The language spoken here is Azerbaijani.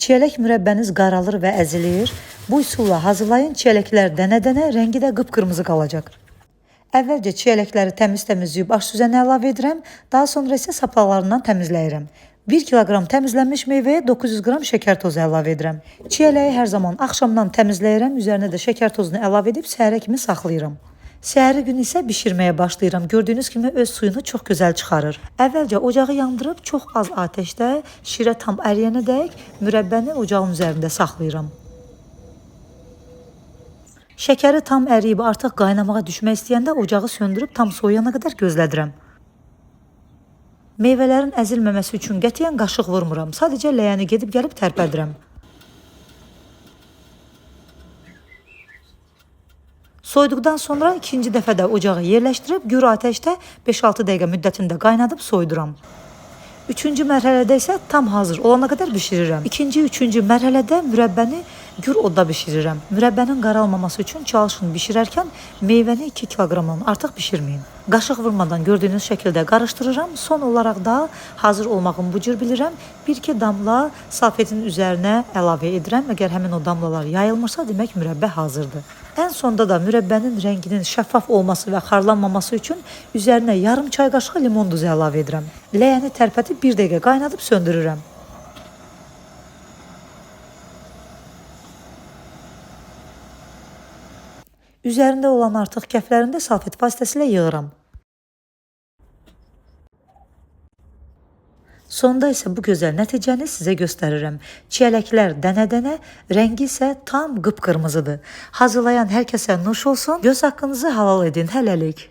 Çiyələk mürəbbəniz qaralır və əzilir. Bu üsulla hazırlayın, çiyələklər dənə-dənə, rəngi də qıpqırmızı qalacaq. Əvvəlcə çiyələkləri təmiz-təmiz yuyub aş süzənə əlavə edirəm, daha sonra isə saplalarından təmizləyirəm. 1 kiloqram təmizlənmiş meyvəyə 900 qram şəkər tozu əlavə edirəm. Çiyələyi hər zaman axşamdan təmizləyirəm, üzərinə də şəkər tozunu əlavə edib səhərə kimi saxlayıram. Səhəri gün isə bişirməyə başlayıram. Gördüyünüz kimi öz suyunu çox gözəl çıxarır. Əvvəlcə ocağı yandırıb çox az atəşdə şirə tam əriyənədək mürəbbəni ocağın üzərində saxlayıram. Şəkəri tam əriyib artıq qaynamağa düşmək istəyəndə ocağı söndürüb tam soyuyana qədər gözlədirəm. Meyvələrin əzilməməsi üçün qətiyyən qaşıq vurmuram. Sadəcə ləyəni gedib gəlib tərpədirəm. Soyuduqdan sonra ikinci dəfə də ocağa yerləşdirib gür atəşdə 5-6 dəqiqə müddətində qaynadıb soyuduram. Üçüncü mərhələdə isə tam hazır olana qədər bişirirəm. İkinci, üçüncü mərhələdə mürəbbəni gür odda bişirirəm. Mürəbbənin qaralmaması üçün çalışın bişirərkən meyvəni 2 kiloqramdan artıq bişirməyin. Qaşıq vurmadan gördüyünüz şəkildə qarışdırıram. Son olaraq da hazır olmağımı bu cür bilirəm. 1-2 damla salfetin üzərinə əlavə edirəm. Əgər həmin o damlalar yayılmırsa, demək mürəbbə hazırdır. Ən sonda da mürəbbənin rənginin şəffaf olması və xarlanmaması üçün üzərinə yarım çay qaşığı limon duzu əlavə edirəm. Ləyəni tərpədib bir dəqiqə qaynadıb söndürürəm. Üzərində olan artıq kəflərini də salfet vasitəsilə yığıram. Sonda isə bu gözəl nəticəni sizə göstərirəm. Çiyələklər dənə-dənə, rəngi isə tam qıpqırmızıdır. Hazırlayan hər kəsə nuş olsun. Göz haqqınızı halal edin. Hələlik.